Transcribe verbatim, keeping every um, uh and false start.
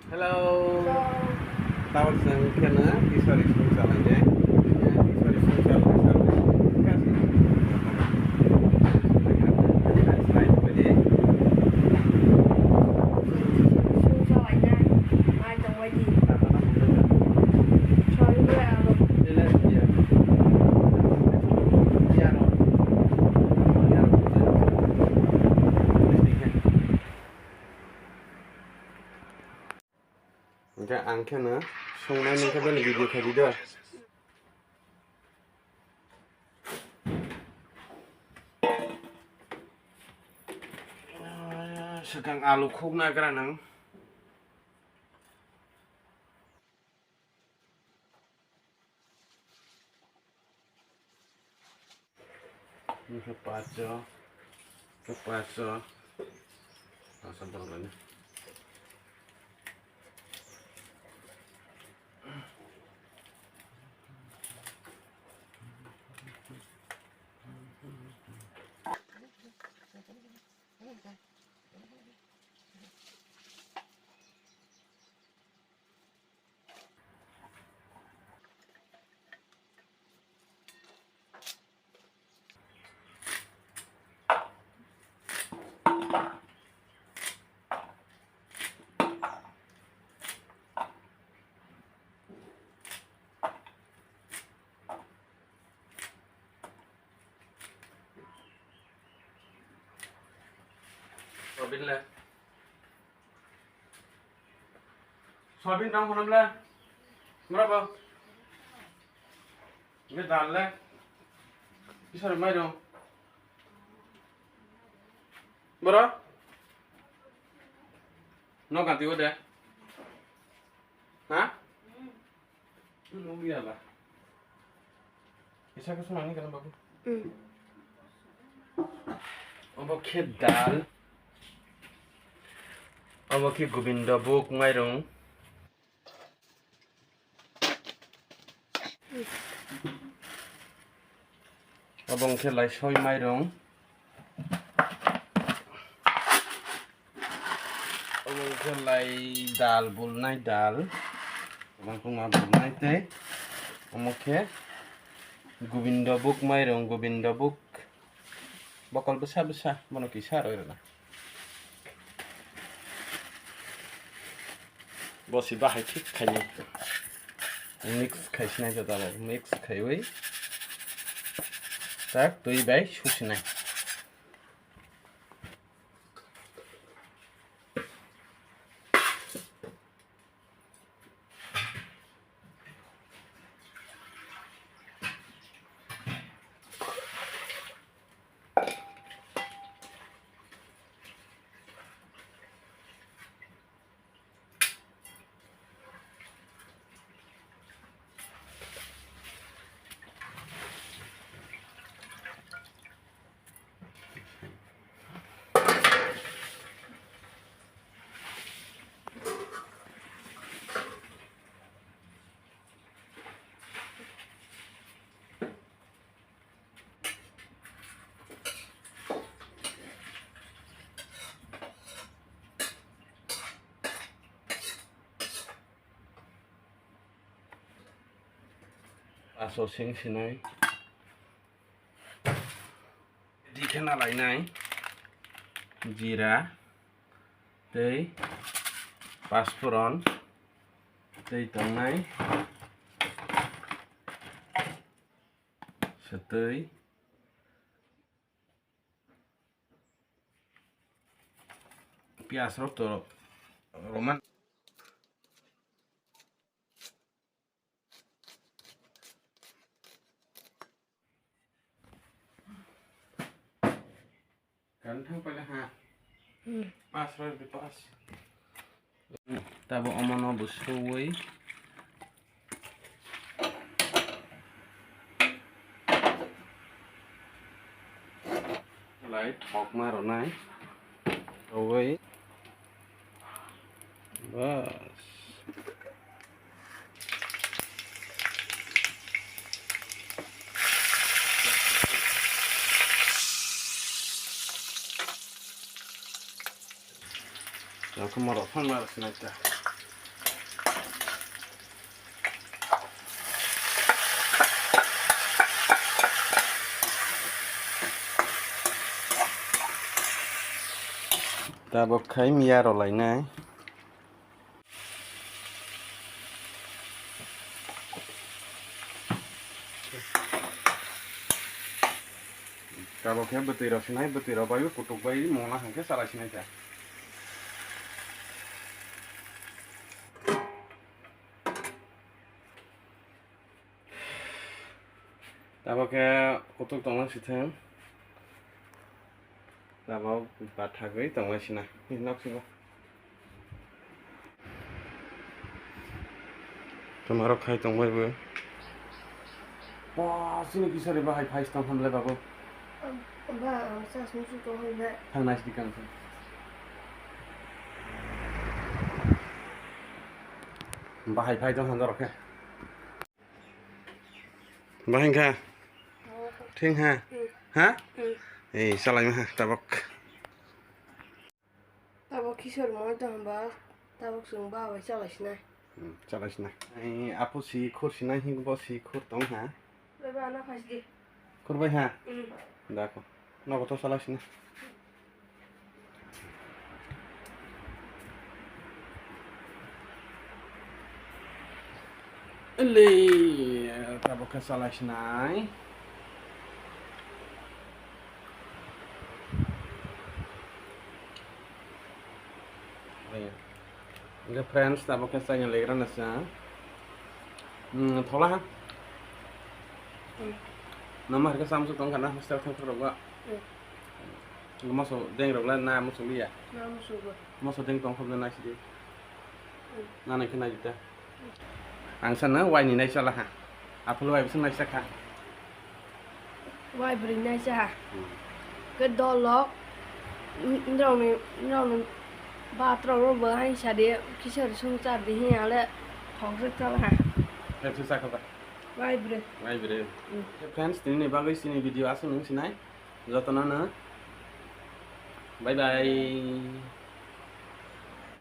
Hello. Tabuk chwng kheno Iswari song chalainai. Iswari song chalainai. Hwnkhe ang kheno songnai nungkha bini video khaidi do. Swkang alu khuk nagra nang. Ini pacho, pacho, pacho borok ini. Soyabin le. Soyabin tang kono le. Mura bo. Ini dal le. Bisa mai dong. Bro. No ganti udah. Ha? Nungya ba. Isa ka sumani kana babu? Mm. Obo khe dal. Obo khe Gobindo buk mairung. Obo wngkhe lai soi mairung. Obo wngkhe lai dal bulnai dal. Kwbangma bulnai tei omo khe Gobindo buk mairung, Gobindo buk. Bokol bwsa bwsa bono kisa roi rwna. Bo si bahai thik khaini mix khai sinai jotalo, mix khaiwi tak twi bai susinai. Aso sing sinai. Ready khe na lainai. Jira tei pasforon tei tongnai. Swtwi. Piyaj rok to roman. Kan thang pala ha. Hmm. Pas roi di pas. Tabo omono bo suwi. Lai thokma rwnai. Suwi. Bas. Ako morok phang ma sinai ta. Tabok khai miya rw lainai. Tabok khe bwtwi rw sinai, bwtwi rw bai kutuk bai mungna hwnkhe chalai sinai khe. Tabok khe kutuk tongma sithwng. Tabok bathagwi tongma sina. Nok singo. Toma rok khai tongbai bo. Ba, chini kisori bahai phai tong hamle babu. Ba, ang sa sung sung tong hamle. Thang nai sidi kang sa. Bahai phai tong hamle rok khe. Bahai kha. Thing ha. Ha? Ei, salai ma ha, tabok. Tabok kisor mo to hamba, tabok sung ba bai chalai sinai. Hmm, chalai sinai. Ai, apo si khur sinai, hing bo si khur tong ha. Bai ba na phai di. Khur bai ha. Hmm. Da ko. Nogo to chalai sinai. Ele, tabok khe chalai sinai. Hwnkhe friends, tabok khe chaina legra na sa. Hmm, thola ha. Hmm. Nama harke samsung tong kana hostel thang thang rogo. Hmm. Moso deng rok la na moso liya. Na moso bo. Moso deng tong khobna nai sidi. Hmm. Na nai khe nai ta. Ang sana wai ni nai chala ha. Aphulo wai bising nai sa kha. Wai bwrwi naisa ha. Hmm. Ke dol lok, n-, nrokni, nrokni batrok no bo hain sadi, kisor sung char di hiya le thok jwk chal ha. Hepsi sakha ba? Wai bwrwi. Wai bwrwi. Hmm. Friends, tini ni bagwi chini video aswk nung sinai. Jotono no. Bye bye.